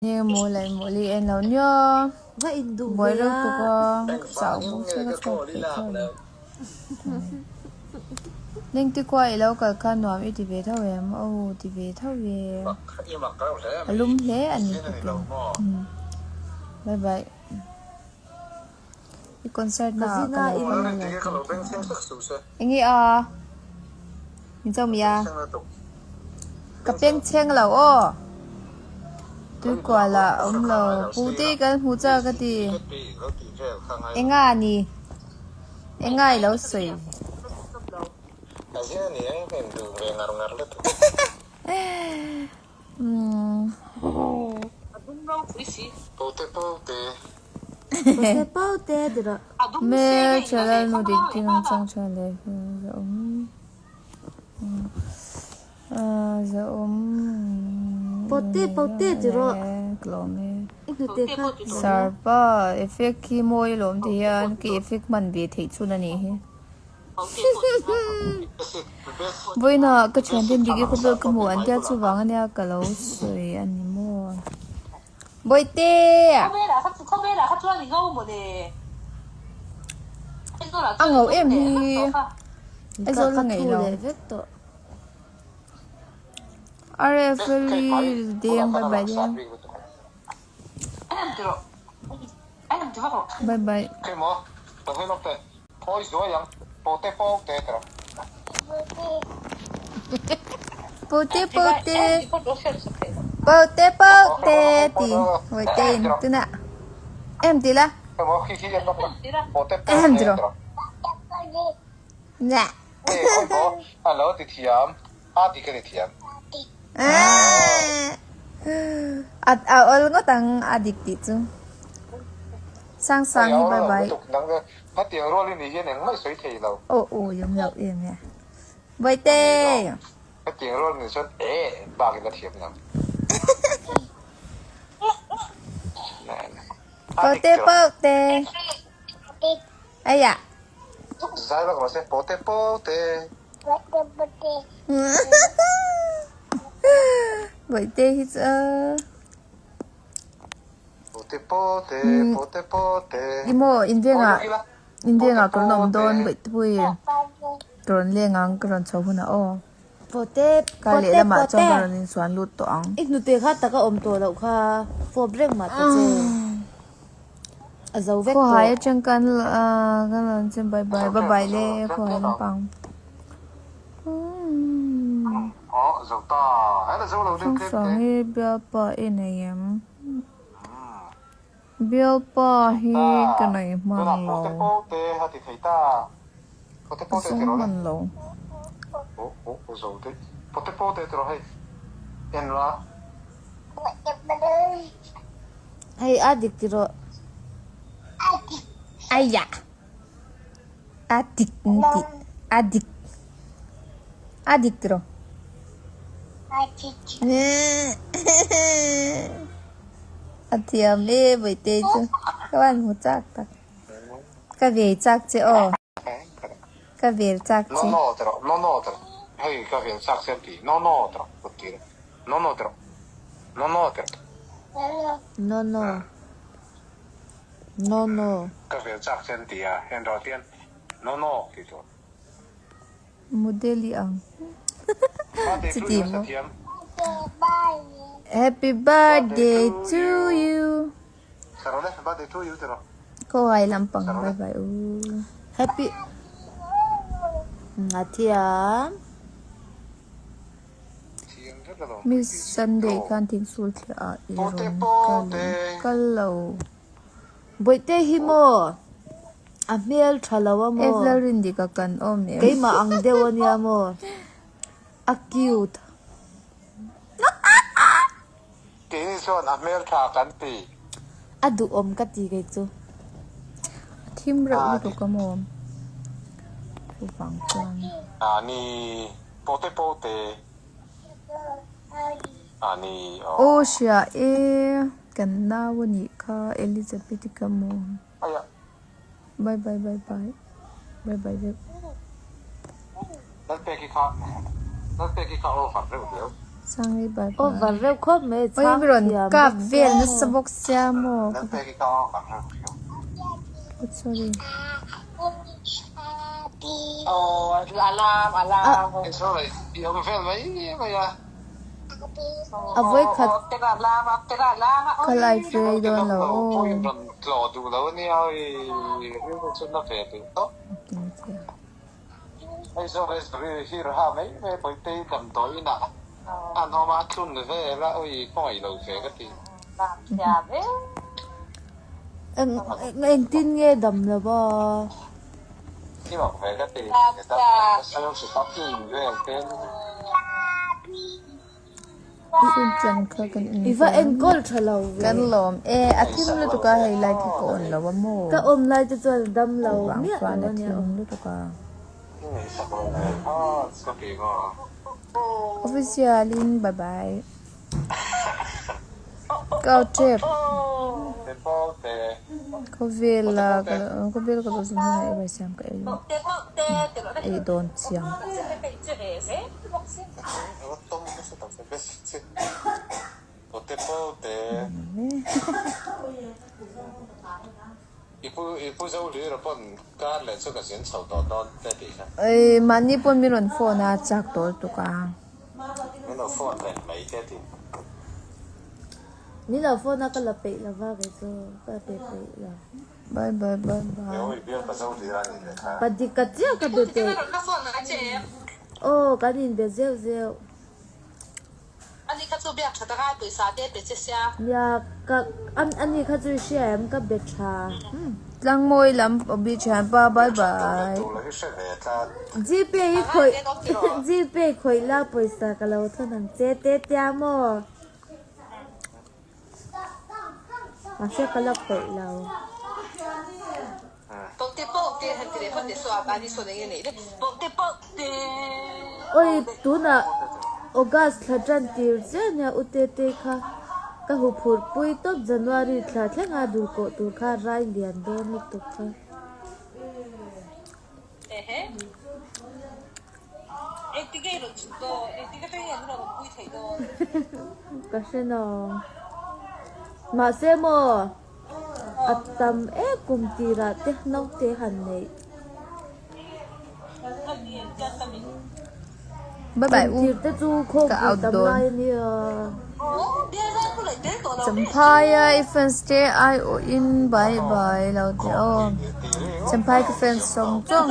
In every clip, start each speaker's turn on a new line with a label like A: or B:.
A: Nge maw leh maw li en lo nia.
B: Va induh
A: Buai
B: ve
A: reuh
B: a.
A: tuk a, ka chau bawk sia ka chhuak thei tho lo. Lengte khua i lo kal kha nuam i ti ve tho em? Aw ti ve tho e. A lum hle a ni tukin. Bye bye. I concert na ah ka lo kal a lo ti tho. Enge a? Min cho mi a? Ka peng chheng lo aw. Tuikual ah a awm lo. Pu te kan hmu chak ka ti. Enga ni? Enga i lo sawi? Hmel tha lal nu dik tin an chang tha leh za awm za awm Sarpa effect khi mawi alawm ti hian ka effect hman ve theih chhun a nih hi. Vawiinah ka thianten dik i khawvel ka hmuh an tia chuvang ania ka lo sawi a ni maw. Bawihte! A ngau em hi Aizawl a ngeih lo. RFL deng bye bye deng. Bye bye. Pote pote pote pote ti Pote in tuna em ti la em ti rawh nè a a awl ngawt ang a dik tih chu sang sang hi bye bye.
C: Hetiang rual i nih hian engmah i sawi thei lo.
A: Aw aw i awm loh em e. Bawihte!
C: Hetiang rual nih chuan e bak in a thiam lo.
A: Pawte pawte. Aiya.
C: Zai vak rawh se pawte pawte.
A: Bawihte hi chu. Emaw invengah invengah ka rawn awm dawn Bawihpuii ka rawn leng ang ka rawn chho hunah aw ka lehlamah chuan ka rawn insuan lut tawh ang.
B: I hnute kha taka awm tawh loh kha fawp reng mah ta che a zo vek tawh.
A: Khawhai atang kan kan rawn che bye bye bye bye le khawhai lampang. Chungchang hi bialpa i nei em? Bialpa hi ka nei hman lo. Ka sum hman lo.
B: Hei a dik tiraw?
A: Aiya! A dik an ti. A dik. A dik tiraw? A thiam e Bawihte chu. Ka van hmu chak tak. Ka ve chak che aw. Ka vel chak che.
B: No no. No no.
C: Ka vel chak che an ti a, en rawh tian no no tih tur.
A: Model i ang chuti maw. Happy birthday to you. Khawngaih lampang bye bye u.
B: Happy a thiam.
A: Miss Sunday khan thingsul thliah ah i rawn kal em? Kal lo.
B: Bawihte hi maw a hmel tha lo a maw?
A: F Lalrindika kan awm em?
B: Keimah ang deuh a nia maw? A cute.
C: Keini chuan a hmel tha kan ti.
B: A duhawm ka ti kei chu.
A: A thim reuh lutuk a maw? Chuvang chuan.
C: A ni pote pote a ni aw.
A: Aw hria e, kan nau a nih kha Elizabeth-i ka maw? Bye bye bye bye bye bye vek.
C: Lalpeki kha Lalpeki kha over reuh riau.
A: Sangi bye bye.
B: Over reuh khawp mai
A: Oi
B: chhang
A: mi rawn
B: thiam
A: kap
B: bawk
A: vel
B: sia
A: nasa
B: maw.
A: bawk sia maw Oh sorry.
B: A vawi khat.
A: Ka live rei dawn lo aw.
B: Eng engtin nge dam lo a?
A: Hun chan kha kan in
B: I va enkawl tha lo ve.
A: Kan lawm e, a thim lutuk a hei lai khi ka awn lo a maw?
B: Ka awm lai te chuan dam lo
A: Chuvang
B: miah
A: chuan
B: lo
A: a
B: a nia
A: thim
B: aw.
A: lutuk a. Official in bye bye. Ka aw tep. Khawvel a khawvel ka lo zin hunah ei vai siam ka ei ei dawn chiang. Ei mahni pawn min rawn phone a chak tawh lutuk a.
B: Min lo phone a ka la peih lo va kei chu ka la pe peih lo.
A: Bye bye bye bye.
B: Padik ka chiah ka be peih. Aw kan in be zeuh zeuh. Nia ka ani kha chu i hria em ka be tha.
A: Tlangmawi lam obi thianpa bye bye.
B: Gpay hi khawih Gpay khawih la pawisa ka lo thawn ang che te tia maw. Mahse ka la khawih lo. Oi tunah August thla tan tir chiah nia U Tetei kha ka huphurh pui tawp January thla thlenga dul kawh tur kha rai lian dawn lutuk kha. Ka hre no. Mahse maw a tam em kum tirah te naute han neih.
A: Bye bye
B: Kum
A: u.
B: tir te chu khaw
A: Ka
B: pui
A: out
B: tam
A: dawn.
B: lai a nia.
A: Champhai a i fans te ai awh in bye bye lo ti aw. Champhai ka fans zawng zawng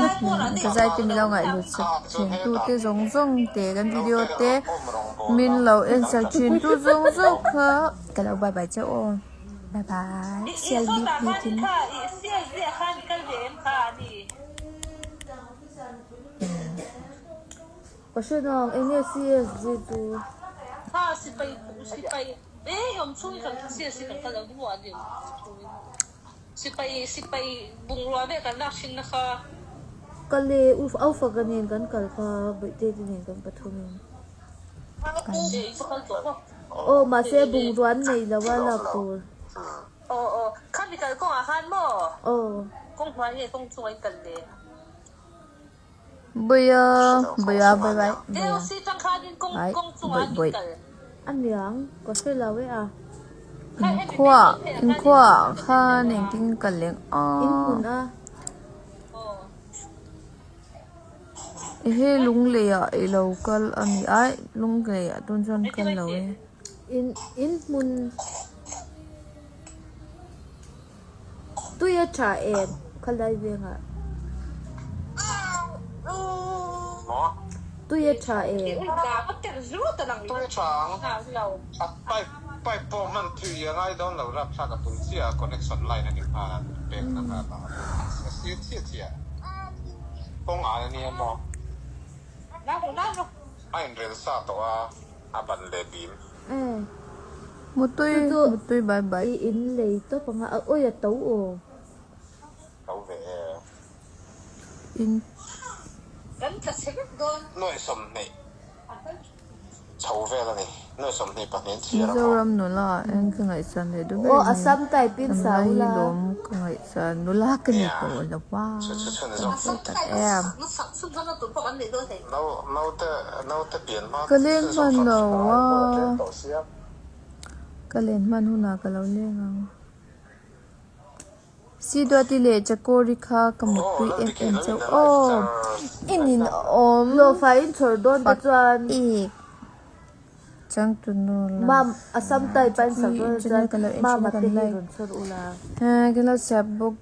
A: ka zai te min lo ngaih lut sak thin tu te zawng zawng te kan video te min lo en sak thin tu zawng zawng kha ka lo bye bye che aw. Bye bye. Sial bik bik in.
B: Ka hre nang, eng nge CSG chu? Ka le u Aufaka nen kan kal kha Bawihte te nen kan pathum in. Aw mahse bungrua an nei lo a lak tur. Aw.
A: Bawia bawia bye bye bawia bye bawih bawih.
B: A niang ka hre lo e a.
A: Inkhua inkhua ah khan engtin ka leng a.
B: In hmun a.
A: Ehe lunglei ah i lo kal a ni ai lunglei ah tun chuan kal lo e.
B: In in hmun Tui a tha em khalai vengah? Tui a tha em?
A: Mutui
B: Chu chu
A: mutui bye bye.
B: I in lei tawp anga a awi a to aw.
A: In. Mizoram nula ah hian ka ngaihsan leh duh ber
B: Aw
A: ni.
B: Assam type in sa
A: Tunlai hi
B: ula.
A: lawm ka ngaihsan nula ka ni tawh lo a ka hre tak em. Ka leng hman lo a, ka len hman hunah ka lo leng ang. Siduati leh Chakori kha ka mutpui em em chauh aw. I nin awm.
B: Hlawhfa in chhawr dawn te chuan.
A: Fak Changtunu lang.
B: Mam Assam type a in sak dawn te chuan
A: Channel ka lo en
B: Mama
A: thin a
B: te
A: kan
B: hi
A: like.
B: rawn chhawr ula.
A: Kan lo siap bawk e.